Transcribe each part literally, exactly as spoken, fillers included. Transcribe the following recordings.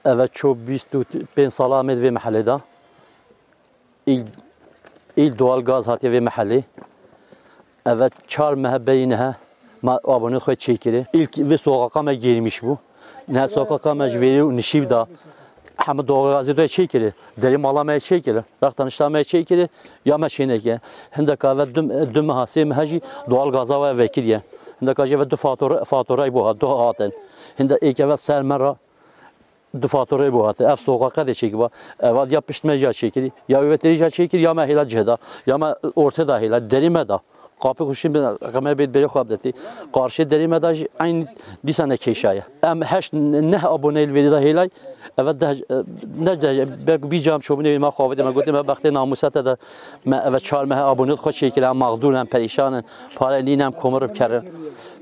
Eve ço bîst û pênc sala me di vê mehelê de. Îl, îl doğal gaz hatiye vê mehelê. Eve çar mehe berî nehe ma abonê xwe çêkirê. İlk vê sokaqa me girmiş bû. Nehe sokaqa me ji vêrî û nişîv da. Hemû doğal gazê de çêkirê. Derê mala me çêkirê. Rexta nişta me çêkirê. Ya me çêneke. Hindeka eve du, du meha, sê meha jî doğal gaza we vekiriye. Hindeka jî eve du fatura, faturayê bo hat, du hatin. Hinda êk eve ser me ra du faturê bo hate. Ev sokaqa de çêkiba. Eva ya pişt me ya çêkirî. Ya wê terî ya çêkirî, ya me hêla cihda. Ya me orte da hêla. Derî me da. Kapı kuşun bin, qeme bêt berê xwe bidetî. Qarşê derî me da jî eyn dîsa ne kêşaye. Em heşt neh aboneyê li vêrî da hêlay. Eve deh, ne deh, belkî bî cam çobûnê ma xwe bide. Me gotê me bextê namûsete de me eve çar mehe abonê xwe çêkir. Em mağdur in, em perîşan in. Pare nîn em komir bikerin.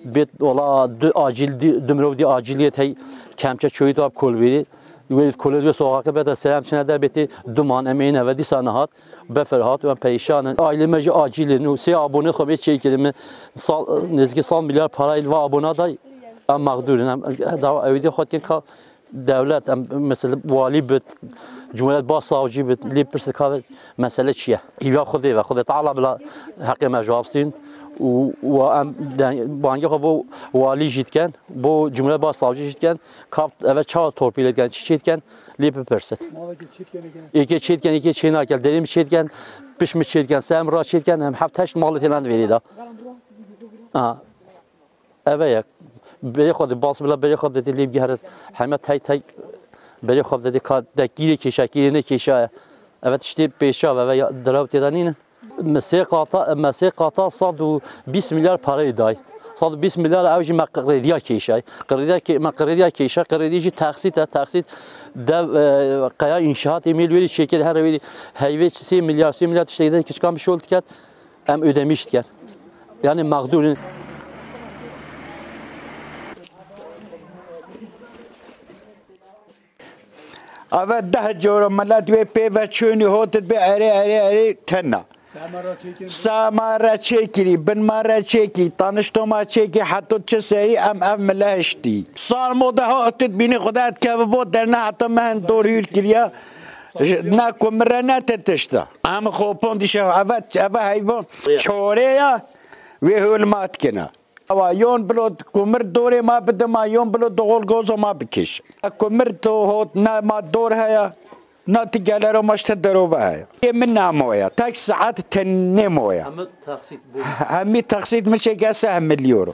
Bêt ola du acil, du, du mirov dî aciliyet hey. Kemçe çoyî tu ap kolvîrî. Wê kolê wê soxakê bete selam çine de bêtî duman em ê neve dîsa nehat. Befer hat em perîşan in. Ailê me jî acîl in û sê abonê xwe bê çêkirin. Min sal, nêzîkî sal milyar parayê li va abona day. Em mexdûr in. Em dawa ewîdê xwe dikin ka dewlet, em mesela walî bit, cumhuriyet başsavcî bit, lê pirsê ka mesele çi ye? Hîva Xwedê ve, Xwedê Teala bila heqê me cewab stîn. Û, û em de-, bangê xwe bo walî jî dikin. Bo Cumhuriyet Başsavcı jî dikin, kaft eve çawa torpîle dikin, çi çê dikin, lê bipirsit. Malekî çê dikin, eke Êkê çê dikin, êkê çê nakin, derê min çê dikin, piş min çê dikin, ser min ra çê dikin, em heft heşt malê tênan di vêrê de. Aha. Eve ye. Berê xwe de, bas bila berê xwe de lê bigiherit. Heme tey tey berê xwe de ka de kîrê kêşa, kîrê ne kêşa ye. Eve tiştê pêşa ve, eve ya, diraw têda nînin. Me sê qata, me sê qata sed û bîst milyar parayê day. Sed û bîst milyar ew jî me qirêdiya kêşay. Qirêdiya kê-, me qirêdiya kêşay, qirêdî jî taksît e, taksît dev, e, qeya înşaatê mêl wêrî çêkir, her wêrî heyvê sê milyar, sê milyar tiştekî de kiçikan bi şol diket, em ödemiş diket. Yani mağdur in. Eve deh cora milet wê pê ve çûnî hot dibê erê, erê, erê tena. Sa me re çêkirî, bin me re çêkî, tanişto me çêkî, heto çi serî em ev mile hiştî. Sal mo de hot dibînî xwe de dikeve bo derne heta me hin dor hûr kiriya. Ji, ne ku min re ne te tişta. Em xopon dişe eve, eve heyvan çorê ya wê hol ma dikine. Awa yon bilo kumir dorê ma bide ma, yon bilo doxol gozo ma bikêş. Kumir to hot ne ma dor heye, ne ti gelero ma işte derova heye. Ê min namoya, tek saet tenê moya. Hemî taksît bu. Hemî taksît mi çêke seh milyoro.